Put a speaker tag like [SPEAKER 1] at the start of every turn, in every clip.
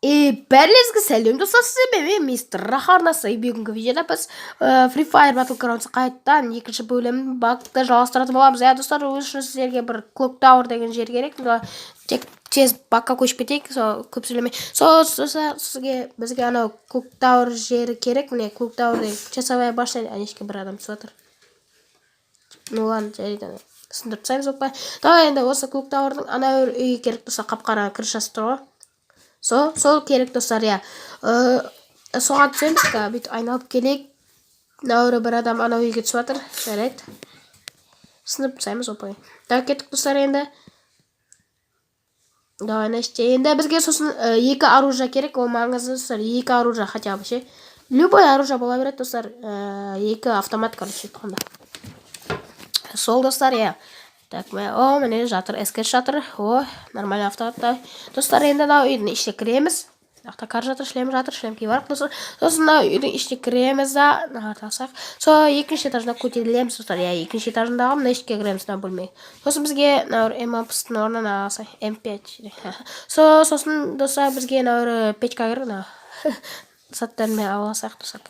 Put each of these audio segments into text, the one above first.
[SPEAKER 1] И бәріңізге сәлем, достар! Сіздермен мен, мистер Раха арнасы. Бүгінгі видеода біз Free Fire Battlegrounds қайтадан екінші бөлімін, багты жалғастыратын боламыз. Иә, достар, өз үшін сіздерге бір Clock Tower деген жер керек. Тек тез багқа көшіп кетейік, сол көп сөйлемей. Сол, достар, сізге, бізге анау Clock Tower жері керек. Міне, Clock Tower деген часовая башня. Әнешке бір адам түсіп жатыр. Ну ладно, жарайды, сындырып тастаймыз опай. Давай, енді осы Clock Tower'дың ана бір үйі керек, достар, қап-қара крышасы тұр ғой. Сол керек, достар, иә. Соған түсеміз, бүйтіп айналып келейік. Мынау бір адам анау үйге түсіп жатыр. Жарайды. Сындырып тастаймыз оп. Так, кеттік, достар, енді. Давай, значит, енді бізге сосын екі оружие керек, ол маңызды, достар, екі оружие хотя бы ше. Любой оружие бола береді, достар. Екі автомат, короче айтқанда. Сол, достар, иә. Так, о, міне жатыр, СКС жатыр. О, нормальный автомат. Достар, енді мынау үйдің ішіне кіреміз. Мына жақта кар жатыр, шлем жатыр, шлем киіп алайық, достар. Сосын мынау үйдің ішіне кіреміз да, мына алсақ. Сол екінші этажына көтерілеміз, достар. Иә, екінші этажындағы мына ішке кіреміз, мына бөлмеге. Сосын бізге мынау М60-тың орнына алсақ М5. Сол, сосын, достар, бізге мынау печка керек, мына заттармен ала алсақ, достар,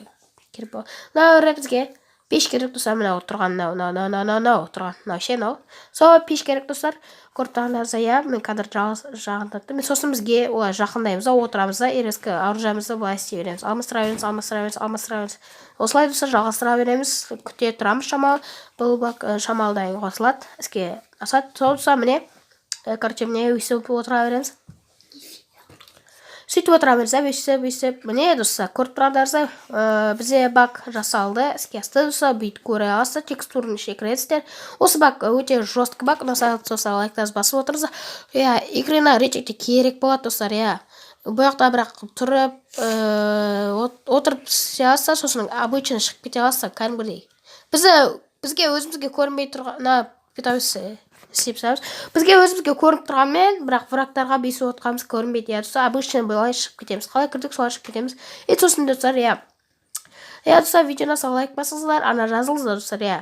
[SPEAKER 1] керек. Мынау бізге пеш керек, достар, мынау тұрған, мынау, мынау, мынау, мынау, мынау тұрған, мынау ше, мынау. Сол пеш керек, достар. Көріп тұрғандарыңыздай, иә, мен кадр жақындаттым. Сосын бізге олай жақындаймыз да, отырамыз да, резко оружиемізді былай істей береміз, алмастыра береміз, алмастыра береміз, алмастыра береміз. Осылай, достар, жалғастыра береміз, күте тұрамыз шамалы. Бұл баг шамалыдан қосылады, іске асады. Сол, достар, міне, короче, міне, өйстіп отыра береміз, сөйтіп отыра береміз да, өйстіп, өйстіп. Міне, достар, көріп тұрғандарыңыздай, бізде баг жасалды, іске асты, достар. Бүйтіп көре аласыздар, текстураның ішіне кіресіздер. Осы баг өте жесткий баг. Ұнаса, достар, лайктарыңызды басып отырыңыздар. Иә, игрына рейтингте керек болады, достар, иә. Бұл жақта бірақ тұрып, отырып істей аласыздар, сосын обычно шығып кете аласыздар кәдімгідей. Бізге өзімізге көрінбей тұрған мына істеп тастаймыз. Бізге өзімізге көрініп тұрғанмен, бірақ врагтарға бүйтіп отқанымыз көрінбейді, иә, достар. Обычно былай шығып кетеміз, қалай кірдік, солай шығып кетеміз. И сосын, достар, иә, достар, видеоны лайк басыңыздар, ана жазылыңыздар, достар, иә.